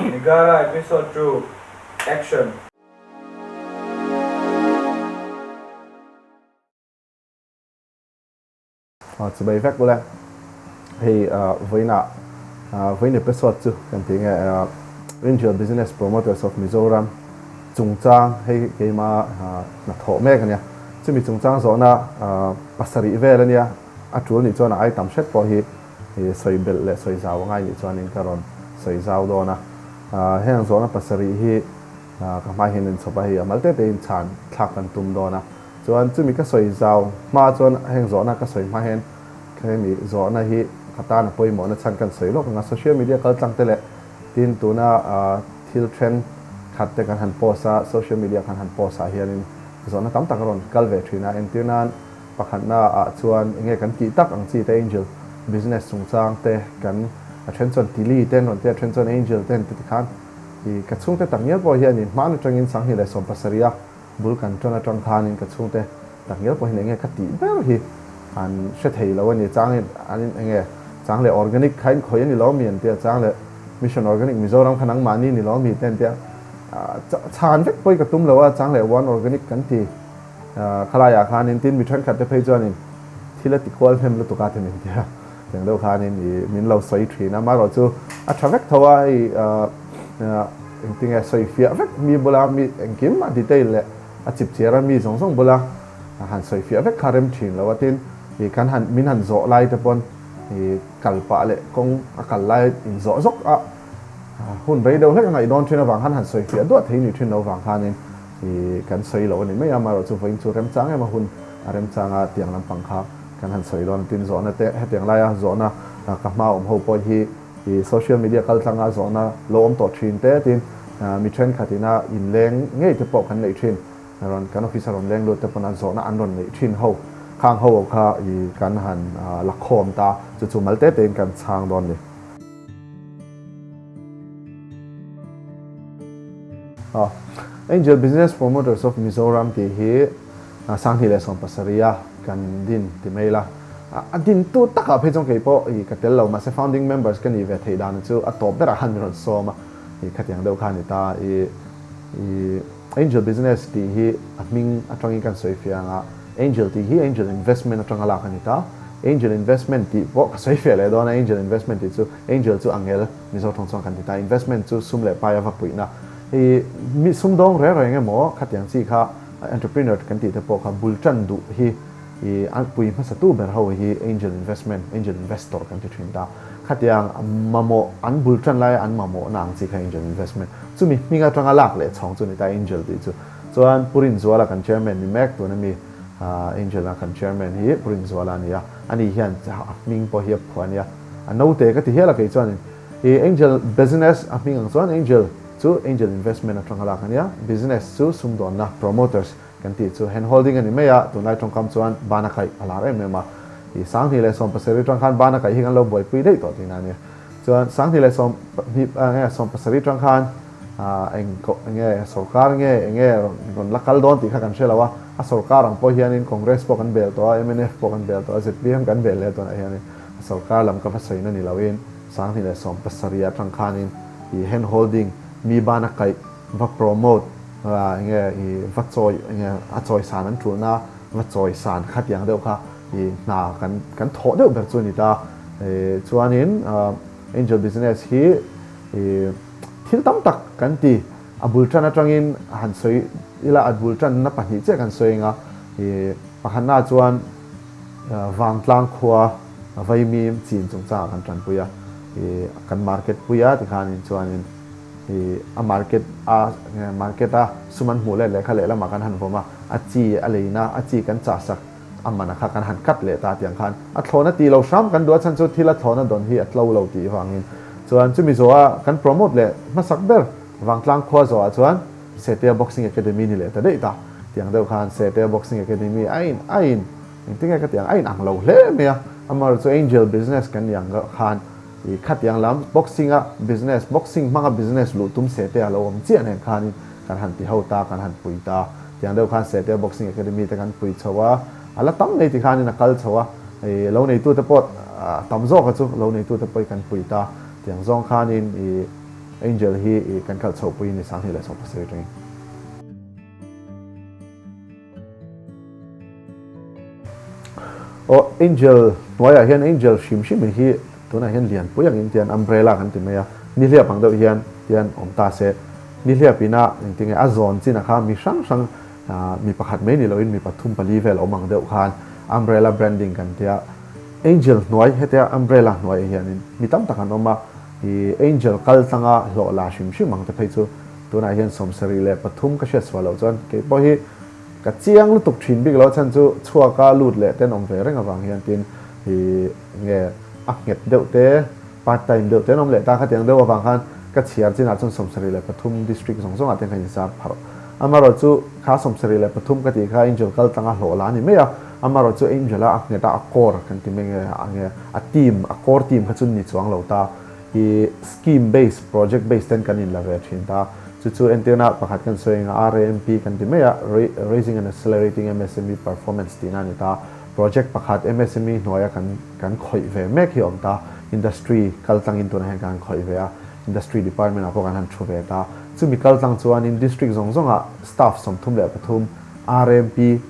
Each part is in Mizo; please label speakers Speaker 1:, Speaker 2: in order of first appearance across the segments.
Speaker 1: Nigara episode 2 action.
Speaker 2: Chibai vek ule. Hei vawiinah vawiin episode chu kan ti nge Angel Business Promoters of Mizoram chungchang hei keima hnathawh mek ania. Chumi chungchang zawhna pasarih vel ania. A tul nih chuan a ai tam hret pawh hi sawi belh leh sawi zau angai nih chuanin ka rawn sawi zau dawn a. Heng zawhna pasarih hi ka hmai hian inchhawp a, hei a mal te tein chhan thlak kan tum dawn a. Chuan chumi ka sawi zau hma chuan heng zawhna ka sawi hma hian hemi zawhna hi ka tan a pawimawhna chhan kan sawi lawk ang a, social media kal tlang te leh tin tuna thil then khat te kan han post a, social media kan han post ah hianin zawhna tam tak a rawn kal ve thin a, entir nan pakhatna ah chuan enge kan tih tak ang chi te angel business chungchang te kan a then chuan tili te an rawn ti a, a then chuan angel te an ti tikhan i ka chhungte tak ngial pawh hianin hmaan atangin 2017 a Bul kan ṭan aṭang khanin ka chhungte takngial pawhin enge ka tih ber hi an hre thei lo a ni. Chang an in enge chang leh organic kha in khawih a ni lo mi an tia, chang leh mission organic Mizoram kha nangmahni ni lo mi te an tia. Chhan vek pawhin ka tum lo a, chang leh one organic kan ti khalaiah khanin tin mi ṭhenkhat te phei chuanin thil a ti kual hnem lutuk a ti min tia. Tiang deuh khanin i min lo sawi ṭhin a, amaherawhchu a ṭha vek tho a, hei Engtinge sawi fiah vek mi bula mi engkim a detail leh a chip chiar a mi zawng zawng bula han sawi fiah vek kha rem thin lo a tin i kan han min han zawh lai te pawn i kal pah leh kawng a kal lai in zawh zawk a hun rei deuh hlek a ngaih dawn thin avang khan han sawi fiah duah thei ni thin lo vang khanin i kan sawi lo a ni mai a amaherawh chu vawiin chu remchang em a hun a remchang a tiang lampang kha kan han sawi dawn a tin zawhna te hetiang laia zawhna ka hma awm ho pawh hi I social media kal tlanga zawhna lo awm tawh thin te tin mi thenkhat ina inleng ngei te pawh kan neih thin rawn kan office a rawn leng lut te pawn a zawhna an rawn neih thin ho khang ho kha i kan han la khawm ta chu chu mal te tein kan chhang dawn ni. Angel Business Promoters of Mizoram tih hi 2017 a kan din ti mai ila. A dintu takah phei chuan kei pawh i ka tel lo, mahse founding members ka nih ve theih dan chu a tawp berah khan min rawn sawm a, i khatiang deuh kha a ni ta. I i Angel Business tih hi a hming atangin kan sawi fiah ang a, Angel tih hi Angel Investment atanga lak a ni ta. Angel Investment tih pawh ka sawi fiah leh dawn a, Angel Investment tih chu Angel chu angel Mizo tawng chuan kan ti ta, investment chu sum leh pai a va puihna. I mi sumdawng reng reng emaw khatiang chi kha entrepreneur kan tih te pawh kha bul tan duh hi I an pui hmasa tu ber ho hi angel investment, angel investor kan ti thin ta. Khatiang mamawh an bul tan laia an mamawhna ang chi kha angel investment. Chumi hming atanga lak leh chhawng chu ni ta angel tih chu. Chuan Pu Rinzuala kan chairman ni mek tuna mi angel a kan chairman hi Pu Rinzuala a ni a. Ani hian a hming pawh hi a phuah a nia. A note ka ti hial a kei chuanin i angel business a hming ang chuan angel chu angel investment atanga lak a nia. Business chu sumdawnna promoters Kan tih chu hand holding a ni mai a, tunlai tawngkam chuan bana kaih a lar em em a. I 2017 atang khan bana kaih hi kan lo buaipui daih tawh tihna a nia. Chuan 2017 atang khan eng nge sorkar nge eng nge rawn la kal dawn tih kha kan hre lo a. A sorkar ang pawh hianin Congress pawh kan bel tawh a, mnf pawh kan bel tawh a, zpm kan bel leh tunah hianin a sorkar lam ka va sawina ni loin 2017 atang khanin i hand holding mi bana kaih va promote enge i va chawi enge a chawi san an tulna va chawi san khatiang deuh kha i hna kan kan thawh deuh ber chu a ni ta. Chuanin angel business hi i thil tam tak kan ti a bul tan atangin han sawi ila a bul tanna pahnih chiah kan sawi anga i pakhatna chuan vangtlang khua vaimim chin chungchangah kan tanpui a i kan market pui a tikhanin chuanin I a market a market a sum an hmuh let leh kha lehlamah kan han vawm a, a chi a leina a chi kan chah sak a man a kha kan han cut leh ta tiang khan a thlawhna tih lo hram kan duh a chhan chu thil a thlawhna dawn hi a tlo lo tih vangin chuan chumi zawha kan promote leh hmasak ber Vangtlang khua zawhah chuan Setea Boxing Academy ni leh ta daih ta tiang deuh khan Setea Boxing Academy a in a in engtinge ka tiang a in ang lo hle mai a amaherawhchu chu Angel Business kan nih ang khan I khatiang lam boxing a business, boxing hmanga business luh tum se te a lo awm chiah nen khanin kan han ti ho ta, kan han pui ta. Tiang deuh khan Sete Boxing Academy te kan pui chho a, a la tam mai ti khanin a kal chho a, i lo neitu te pawh tam zawk a chu lo neitu te pawh i kan pui ta. Tiang zawng khanin i Angel hi i kan kal chhoh pui ni 2017 atangin. Aw Angel hnuaiah hian Angel hrim hrim hi tunah hian lianpui angin tian umbrella kan ti mai a, nihliap ang deuh hian tian awm ta se, nihliap ina engtinge a zawn chin a kha mi hrang hrang mi pakhat mai ni loin mi pathum pali vel awm ang deuh khan umbrella branding kan tia, Angel hnuai hetia umbrella hnuaiah hianin mi tam tak an awm a, i Angel kal tlanga hlawh la hrim hrim ang te phei chu tunah hian 73 ka hriat sual loh chuan kei pawh hi ka chiang lutuk thin bik lo a chhan chu chhuaka lut leh ten awm ve reng avang hian tin i nge a nghet deuh te part time deuh te an awm leh ta khatiang deuh avang khan ka chhiar chinah chuan 73 district zawng zawngah te kha inzar pharh amaherawhchu kha 73 ka tih kha Angel kal tlanga hlawh la a ni mai a amaherawhchu Angel a a nghet a a core kan ti mai nge a nge a team a core team kha chu ni chuang lo ta I scheme base, project base ten kan inla ve thin ta. Chu chu entirna pakhat kan sawi anga RAMP kan ti mai a, Raising and Accelerating MSME Performance tihna a ni ta. Project pakhat MSME hnuaia kan kan khawih ve mek hi a awm ta. Industry kal tlangin tunah hian kan han khawih ve a, Industry department ah pawh kan han thu ve ta. Chumi kal tlang chuanin district zawng zawngah staff 33 RAMP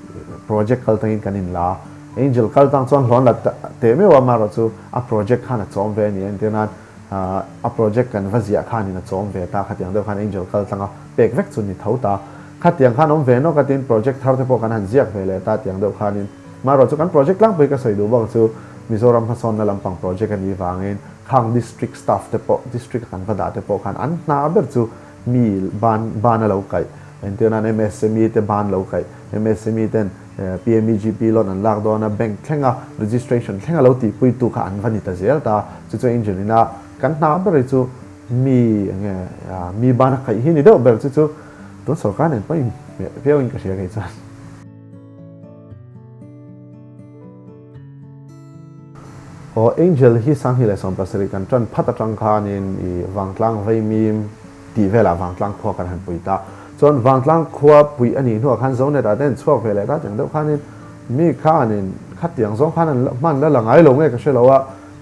Speaker 2: project kal tlangin kan inla a. Angel kal tang chuan hlawn la teh meuh a, amaherawh chu a project khan a chawm ve a ni. Entir nan a project kan va ziah khanin a chawm ve ta, khatiang deuh khan Angel kal tanga pek vek chu ni tho ta. Khatiang khan awm ve nawk a tin project thar te pawh kan han ziak ve leh ta tiang deuh khanin. Amaherawh chu kan project tlangpui ka sawi duh bawk chu Mizoram hmasawnna lampang project a nih vangin khang district staff te pawh district a kan va dah te pawh khan an hna ber chu mi ban ban a lo kaih. Entir nan MSME te ban lo kaih. MSME ten PMEGP loan an lak dawn a, bank thlenga registration thlenga lo tihpuitu kha an va ni ta zel ta. Chu chu Angelina kan hna ber hi chu mi enge mi bana kaih hi ni deuh ber chu chu tun sorkar nen pawh inhmeh viauin ka hria kei chuan. Aw Angel hi 2017 kan tan phat atang khanin i Vangtlang Vaimim tih velah Vangtlang khua kan han pui ta. Chuan Vangtlang khua pui a nih hnuah khan Zonet ah te an chhuak ve leh ta tiang deuh khanin mi khanin khatiang zawng khan an hman la la ngai lo nge ka hre lo a,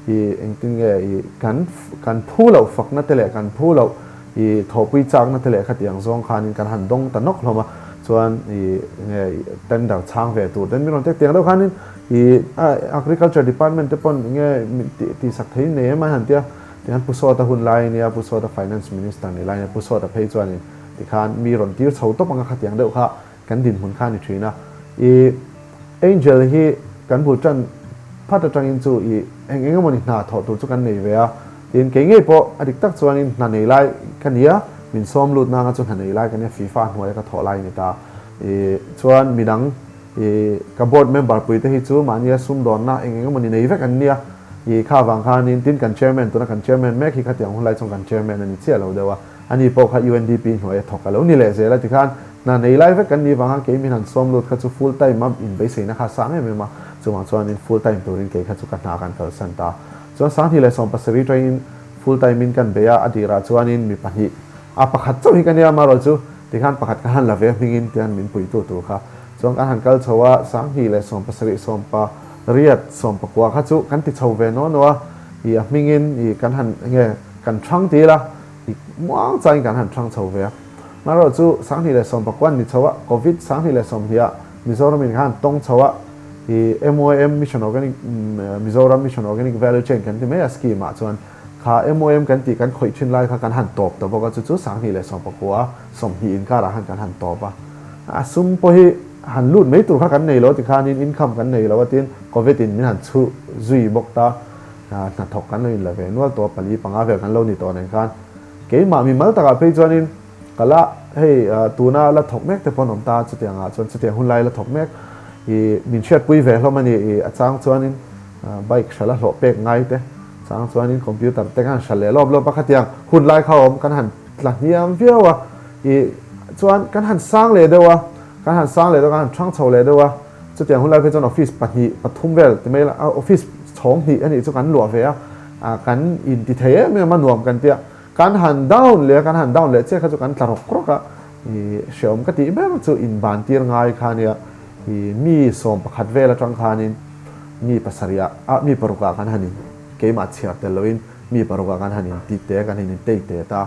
Speaker 2: i engtin nge i kan kan phu loh fakna te leh kan phu loh i thawhpui chakna te leh khatiang zawng khanin kan han dawng ta nawk hlawm a, chuan i nge tender chhang ve tur ten min rawn tek tiang deuh khanin i agriculture department te pawn nge tihsak thei nei em an han tia. Tihian Pu Sawta hun lai ania, Pu Sawta Finance Minister ni lai ania, Pu Sawta phei chuanin tikhan mi rawn tir chho tawp anga khatiang deuh kha kan dinhmun kha a ni thin a. I Angel hi kan bul tan phat atangin chu i eng eng emawni hna thawh tur chu kan nei ve a, tin kei ngei pawh a dik tak chuanin hna nei lai ka ni a, min sawm lut nanga chu hna nei lai ka nia, FIFA hnuaia ka thawh lai a ni ta. I chuan midang I ka board member pui te hi chu mahnia sumdawnna eng eng emawni nei vek an nia. I kha vang khanin tin kan chairman tuna kan chairman mek hi khatiang hun lai chuan kan chairman a ni chiah lo deuh a. Ani pawh kha UNDP hnuai a thawk a lo ni leh zel a tikhan hna nei lai vek kan nih vang khan kei min han sawm lut kha chu full time a inbeiseina kha a sang em em a. Chuvang chuanin full time turin kei kha chu ka hna kan kalsan ta. Chuan 2017 tangin full time in kan bei a, a dirah chuanin mi pahnih a pakhat chauh hi ka nia amaherawh chu tikhan pakhat ka han la ve hmingin tian min puitu tur kha Chuan kan han kal chho a, 2017 18 19 kha chu kan ti chho ve nuah nuah a, i a hmingin i kan han enge kan thang ti ila, i muang changin kan han thang chho ve a. Hmanraw chu 2019 ni chho a, Covid 2020 ah Mizoramin khan tawng chho a, i MOM Mission Organic Mizoram Mission Organic Value Chain kan ti mai a scheme ah chuan kha MOM kan tih kan khawih thin lai kha kan han tawp ta bawk a, chu chu 2019 20 inkarah khan kan han tawp a. A sum pawh hi han lut mai tur kha kan nei lo tikhanin income kan nei lo a tin Covid in min han chhu zui bawk ta, hnathawk kan lo inla ve nual tawh a, pali panga vel kan lo ni tawh nen khan keimah mimal takah phei chuanin ka la hei tuna la thawk mek te pawh an awm ta chutiang ah chuan chutiang hun lai la thawk mek i min hriatpui ve hlawm a ni i a chang chuanin bike hralh a hlawh pek ngai te chang chuanin computer te khan hralh leh lawp lawp a khatiang hun lai kha awm kan han tla hniam viau a. I chuan kan han sang leh deuh a, kan han sang leh deuh a, kan han thang chho leh deuh a, chutiang hun lai phei chuan office pahnih pathum vel ti mai ila, office chhawng hnih a nih chu kan luah ve a, kan inti thei em em a nuam kan tia, kan han down leh a, kan han down leh chiah kha chu kan tla rawk rawk a, i hreawm ka tih ber chu inban tir ngai kha nia, i mi 11 vel atang khanin mi pasarih ah, ah mi paruk ah kan han in keimah chhiar tel loin mi paruk ah kan han inti te, kan han intei te ta.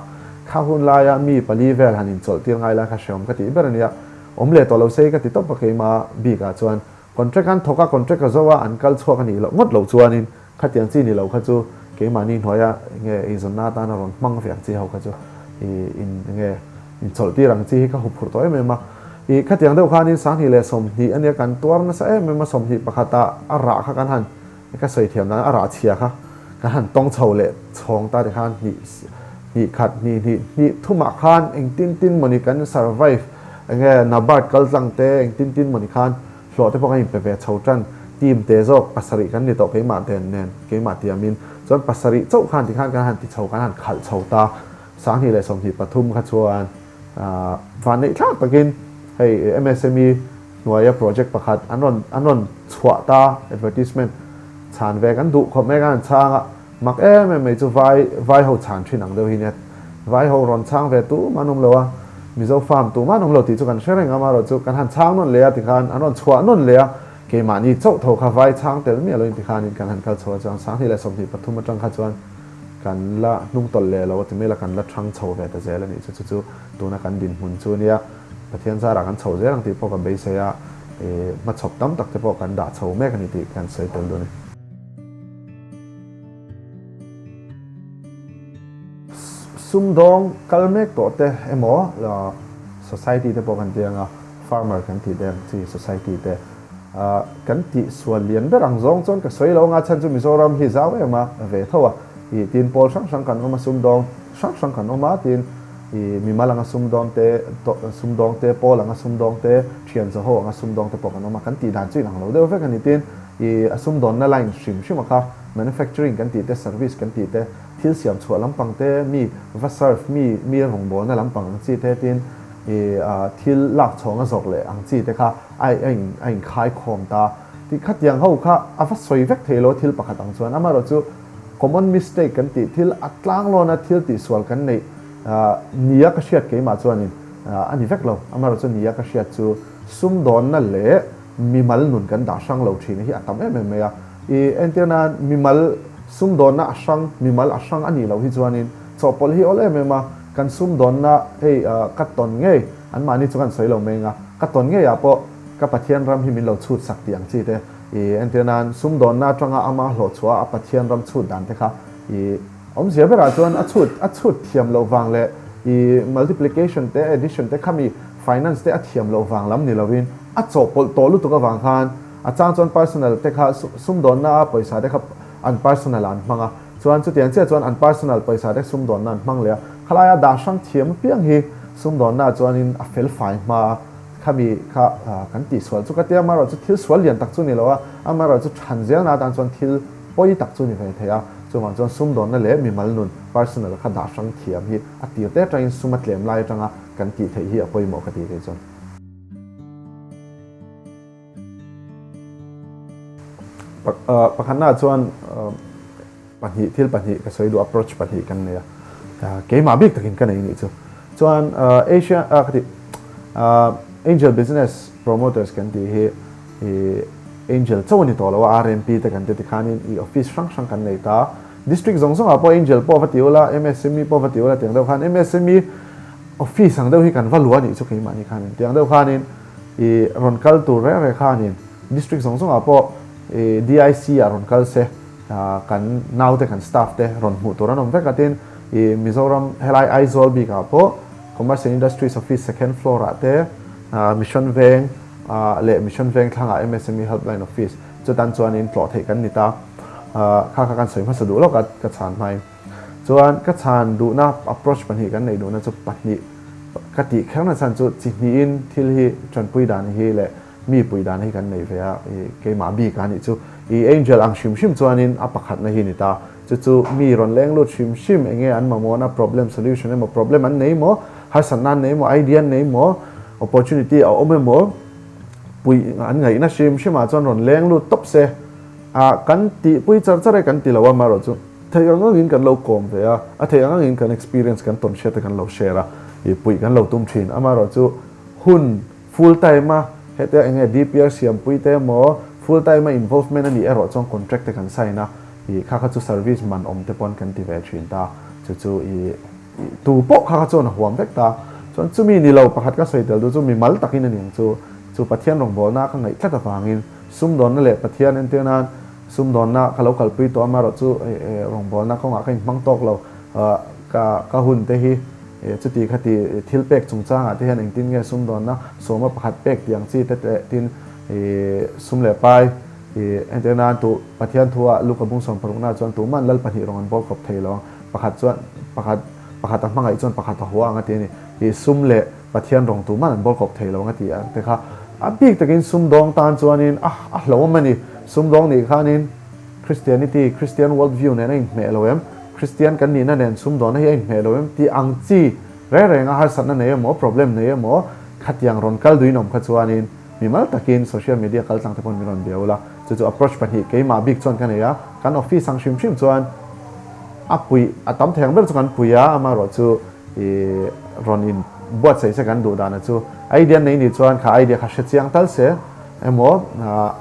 Speaker 2: Kha hun laia mi pali vel han inchawlh tir ngai lai kha hreawm ka tih ber a nia. Awm leh tawh lo sei ka ti tawp a keima bikah chuan contract an thawk a, contract a zo a, an kal chhuak a nih loh ngawt loh chuanin khatiang chi ni lo kha chu keimahni hnuaia enge eizawnna atana rawn hmang ve ang chi ho kha chu ih in enge inchawlh tir ang chi hi ka huphurh tawh em em a. Ih khatiang deuh khanin 2020 a nia kan tuar nasa em em a, 21 ah a rah kha kan han Ka sawi thiam nan a rah chhia kha kan han tawng chho leh chhawng ta tikhan hnih hnih khat hnih hnih hnih thumah khan engtin tin mawni kan survive enge NABARD kal tlang te engtin tin mawni khan hlawh te pawh kan inpe ve chho tan team te zawk pasarih kan ni tawh keimah den nen keimah tiamin chuan pasarih chauh khan tikhan kan han ti chho kan han khalh chho ta 2023 kha chuan vanneih thlak takin hei MSME hnuaia project pakhat an rawn an rawn chhuah ta advertisement chhan ve kan duh khawp mai kan han chhang a, mak em em mai chu vai vai ho chhan thin ang deuh hi nia, vai ho rawn chhang ve tumah an awm lo a, Mizo farm tumah an awm lo tih chu kan hre reng a, amaherawh chu kan han chhang nawn leh a tikhan an rawn chhuah nawn leh a, keimahni chauh tho kha vai chhang tel miah loin tikhanin kan han kal chho a chuan 2023 atang kha chuan kan la hnung tawlh leh lo a ti mai la kan la thang chho ve ta zel a nih chu chu chu tuna kan dinhmun chu nia. Pathian zarah kan chho zel ang tih pawh ka beisei a, hmachhawp tam tak te pawh kan dah chho mek a ni tih kan sawi tel dawn a ni. Sumdawng kal mek tawh te emaw society te pawh kan ti ang a, farmer kan tih te ang chi society te kan tih sual lian ber ang zawng chuan ka sawi lo anga chhan chu Mizoram hi zau em a ve tho a, tin pawl hrang hrang kan awm a, sumdawng hrang hrang kan awm a, tin I mimal anga sumdawng te, sumdawng te, pawl anga sumdawng te, thian zaho anga sumdawng te pawh kan awm a, kan tih dan chu inang lo deuh vek a ni. Tin, i a sumdawnna line hrim hrim a kha, manufacturing kan tih te, service kan tih te, thil siam chhuah lampang te, mi va serve, mi mi rawngbawlna lampang ang chi te, tin, i a thil lak chhawnga zawrh leh ang chi te kha a a in a inkhai khawm ta. Ti khatiang ho kha a va sawi vek thei lo thil pakhat ang chuan. Amaherawhchu common mistake kan tih thil a tlanglawn a thil tihsual kan neih Nia ka hriat keimah chuanin a ni vek lo, amaherawhchu nia ka hriat chu sumdawnna leh mimal nun kan dah hrang lo thin hi a tam em em mai a. I entir nan mimal sumdawnna a hrang, mimal a hrang a nih loh hi chuanin chawhpawlh hi awl em em a, kan sumdawnna hei ka tawn ngei, anmahni chu kan sawi lo mai anga, ka tawn ngeiah pawh ka Pathian ram hi min lo chhut sak tih ang chi te, i entir nan sumdawnna atanga ama hlawhchhuah a Pathian ram chhut dan te kha i Awmzia berah chuan a chhut a chhut thiam loh vang leh i multiplication te addition te khami finance te a thiam loh vang lam ni lovin a chawhpawlh tawh lutuk avang khan a chang chuan personal te kha sumdawnna a pawisa te kha an personal ah an hmang a, chuan chutiang chiah chuan an personal pawisa te sumdawnna an hmang leh a, khalai a dah hrang thiam apiang hi sumdawnna ah chuanin a fel fai hma a, khami kha kan tihsual chu ka tia amaherawhchu thil sual lian tak chu ni lo a, amaherawhchu than zelna atan chuan thil pawi tak chu ni ve thei a, chuvang chuan sumdawnna leh mimal nun, personal, kha dah hrang thiam hi a tir te atangin sum a tlem lai atanga kan tih theih hi a pawimawh ka ti kei chuan. Pakhatnaah chuan pahnih thil pahnih ka sawi duh approach pahnih kan nei a, keimah bik takin ka nei nih chu. Chuan Asia ka ti Angel Business Promoters kan tih hi I Angel chauh a ni tawh lo a, RMP te kan ti tikhanin i office hrang hrang kan nei ta. District zawng zawngah pawh Angel pawh va ti ula, MSME pawh va ti ula tiang deuh khan MSME office ang deuh hi kan va luah a nih chu keimahni khanin. Tiang deuh khanin i rawn kal tur reng reng khanin district zawng zawngah pawh i DIC ah rawn kal se kan naute kan staff te rawn hmuh tur an awm vek a tin i Mizoram helai Aizawl bikah pawh Commerce and Industries Office second floor ah te Mission Veng leh Mission Vengthlangah MSME Helpline Office chutan chuanin tlawh theih kan ni ta. Kha kha kan sawi hmasa duh lawk a, ka chhan hmain. Chuan ka chhan duhna approach pahnih kan neih duhna chu pahnih ka tih kherna chhan chu chi hnihin thil hi tanpui dan hi leh mi pui dan hi kan neih ve a, keimah bik a nih chu. I Angel ang hrim hrim chuanin a pakhatna hi ni ta. Chu chu mi rawn leng lut hrim hrim enge an mamawhna problem solution emaw problem an nei maw, harsatna an nei maw, idea an nei maw, opportunity a awm emaw puih an ngaihna hrim hrim ah chuan rawn leng lut tawp se a kan tihpui char char e kan ti lo a amaherawhchu theih ang angin kan lo kawm ve a, a theih ang angin kan experience kan tawn hriat te kan lo share a, ih puih kan lo tum thin amaherawhchu hun full time a hetia enge DPR siampui te emaw full time a involvement a nih erawh chuan contract te kan sign a. I kha kha chu service man awm te pawn kan ti ve thin ta, chu chu i tu pawh kha kha chuan a huam vek ta. Chuan chumi ni lo pakhat ka sawi tel duh chu mimal takin a ni ang chu. Chu Pathian rawngbawlna ka ngaih tlat avangin sumdawnna leh Pathian entir nan sumdawnna ka lo kalpui tawh amaherawh chu rawngbawlna kawngah ka inhmang tawk lo. Ka ka hun te hi chuti khati thil pek chungchangah te hian engtin nge sumdawnna sawma pakhat pek tih ang chi te leh tin sum leh pai entir nan tu Pathian thua Luka bung 60 na chuan tuman lal pahnih rawng an bawl khawp thei lo ang. Pakhat chuan pakhat pakhat a hmangaih chuan pakhat a hua ang a ti a ni. Ih sum leh Pathian rawng tuman an bawl kawp thei lo ang a ti ang te kha a bik takin sumdawng tan chuanin a a hlauhawm a ni. Sumdawng nih khanin Christianity, Christian world view nen a inhmeh lo em? Christian kan nihna nen sumdawnna hi a inhmeh lo em? Tih ang chi reng renga harsatna nei emaw, problem nei emaw khatiang rawn kal duin awm kha chuanin mimal takin social media kal tlang te pawn min rawn bia ula. Chu chu approach pahnih keimah bik chuan ka nei a, kan office ang hrim hrim chuan a puih a tam thei ang ber chu kan pui a, amaherawh chu i rawn in buatsaih se kan duh dana chu idea nei nih chuan kha idea kha hre chiang tal se emaw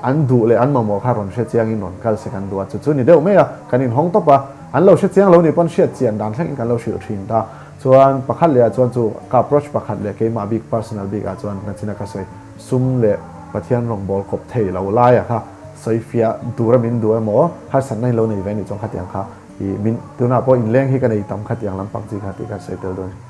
Speaker 2: an duh leh an mamawh kha rawn hre chiang in rawn kal se kan duh a, chu chu ni deuh mai a, kan in hawng tawp a, an lo hre chiang lo nih pawn hriat chian dan thleng in kan lo hrilh thin ta. Chuan pakhat leh ah chuan chu ka approach pakhat leh keimah bik personal bik ah chuan nachina ka sawi sum leh Pathian rawngbâwl kawp thei lo laia kha sawi fiah tura min duh emaw harsatna in lo nei ve anih chuan khatiang kha i min tunah pawh inleng hi ka nei tam khatiang lampang chi kha tih kha sawi tel dawn.